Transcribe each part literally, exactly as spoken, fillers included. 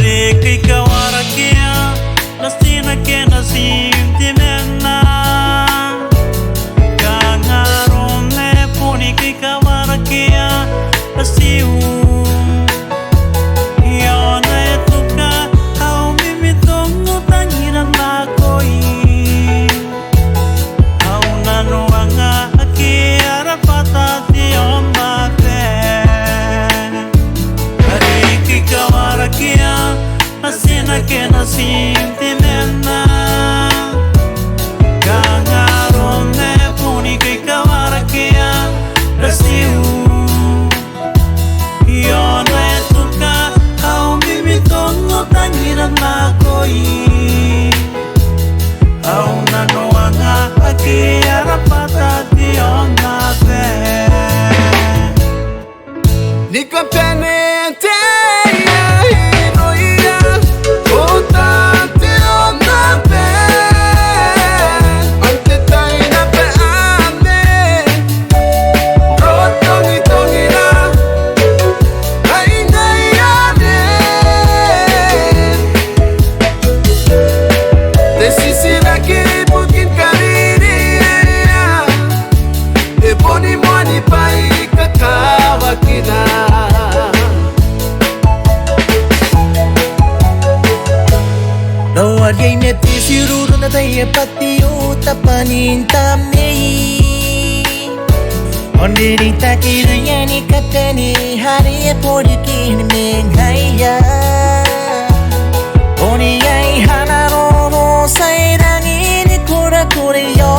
Riki kawarakea natina ke natim temanna. Kanga aron e bon riki kawarakea natiu. Ao e na tuka au mimitong n tangira nakoim. Au nanoanga ake a rabwata te aonnaba. Riki kawarakea natina ke natim temanna. Kanga aron e bon riki kawarakea natiu. Ao e na tuka au mimitong n tangira nakoim. Au nanoanga ake a rabwata te aonnaba. Ni kabane te aia irouia, ota te aonnaba. Ao n te tai naba anne, rotongitongira aine are. Te titiraki ibukin karineia, e boni moan bwai kakawakina. Raoa riai ma te tiruru n ataia bwa te otabwanin tamnei. Ao n reitaki irouia ni kabane are e bon riki ni mengaia. Ao iai ana roro tia rangi ni korakoraia.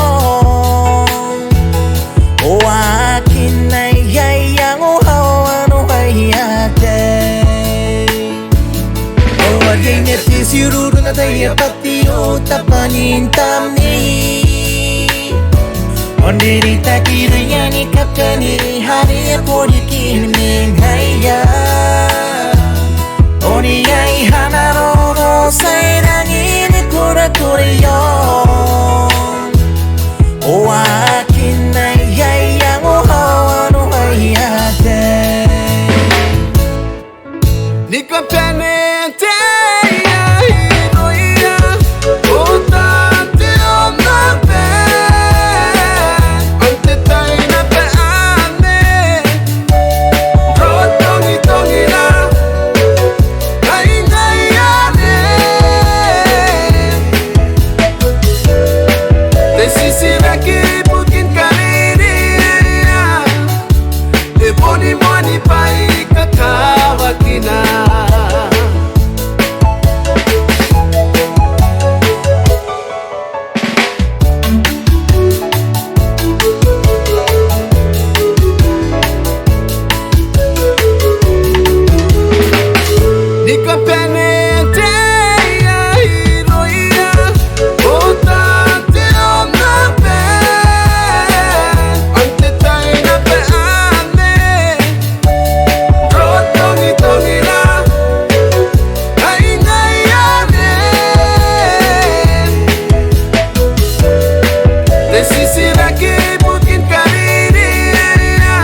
Ao akea iai iango ao ano aia tai. Raoa riai ma te tiruru n ataia bwa te otabwanin tamnei. Ao n reitaki irouia ni kabane are e bon riki ni mengaia. Ao iai ana roro tia rangi ni korakoraia. Ao akea iai iango ao ano aia tai. Ni kabane te aia irouia, ota te aonnaba. Ao n te tai naba anne, rotongitongira aine are. Te titiraki ibukin karineia, e boni moan bwai kakawakina. Ni kabane te aia irouia, ota te aonnaba. Ao n te tai naba anne, rotongitongira aine are. Te titiraki ibukin karineia,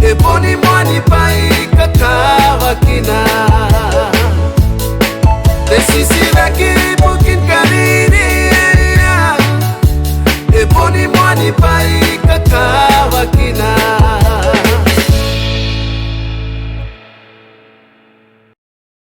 e boni moan bwai kakawakina. Te titiraki ibukin karineia, e boni moan bwai kakawakina.